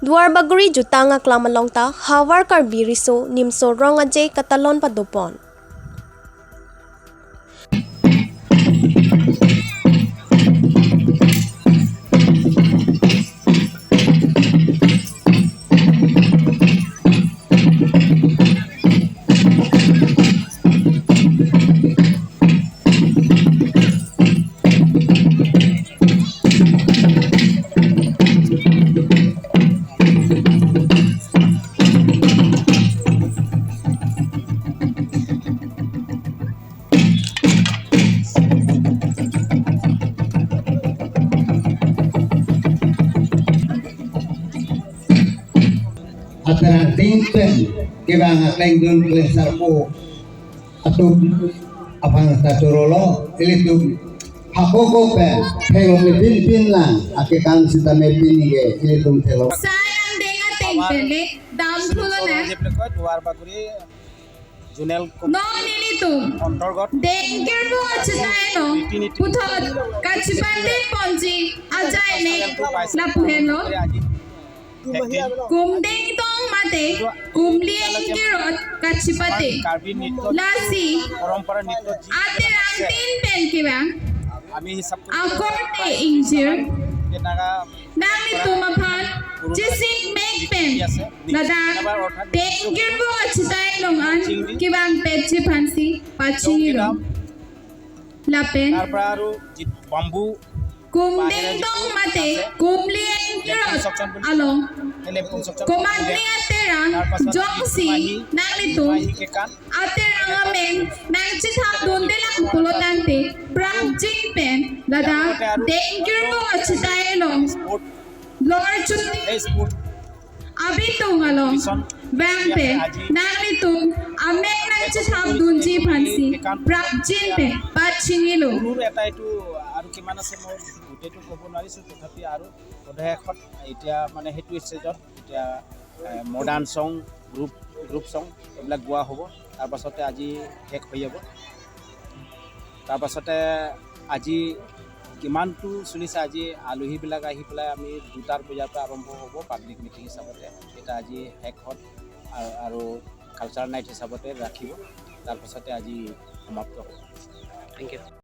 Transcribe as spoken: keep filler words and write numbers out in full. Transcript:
Duarbagori jutang aklam along ta Havar Karbi Riso Nimso Rong Aje katalon padopon. Aterang tingpen kevang akleng dun kleng sarpo atum aphan ta chorolo, ilitum hakoko pen theklong le pinpin lang, akekang sitame pini ke ilitum theklong. Sai angdeng ateng pen le dam thulo na. Duarbagori zonal com- Non nelitum. Antargat. Dengkir bo achetai no. Rinti niti. Puthot kachipate ponji ajai ne lapu henlo. Aji. Kumdeng tong mate, kumli ingkirot kachipate. Karbi nitto, lasi, পৰম্পৰা নৃত্য যি aterang tin pen kevang. আমি হিচাপ কৰি akorte ingjir. Naga nanglitum aphan chisik mek pen ladak dengkir bo achetai along an kevang petji aphansi pachinilo. Lapen তাৰ পৰা আৰু যি bamboo kumdeng tong mate kumli ingkirot along সেই lamp construction komatne aterang jongsi nanglitum aterang amen nangchethap dunde lang pulo tangte prapjin pen ladak dengkir bo achetai along lor chuti এই sports abitung along vang pen nanglitum amen nangchethap dunji aphansi prapjin pen pachinilo. সৰুৰ এটা এইটো আৰু কিমান আছে মই গোটেইটো ক'ব নোৱাৰিছোঁ, তথাপি আৰু বোধহয় এশত এতিয়া মানে সেইটো ষ্টেজত এতিয়া মডাৰ্ণ ছং, গ্ৰুপ গ্ৰুপ ছং এইবিলাক গোৱা হ'ব। তাৰপাছতে আজি শেষ হৈ যাব। তাৰপাছতে আজি কিমানটো চলিছে, আজি আলহীবিলাক আহি পেলাই আমি দুটাৰ বজাৰ পৰা আৰম্ভ হ'ব পাব্লিক মিটিং হিচাপতে। এতিয়া আজি শেষ হ'ল আৰু, আৰু কালচাৰ নাইট হিচাপতে ৰাখিব। তাৰপাছতে আজি সমাপ্ত হ'ব। Thank you.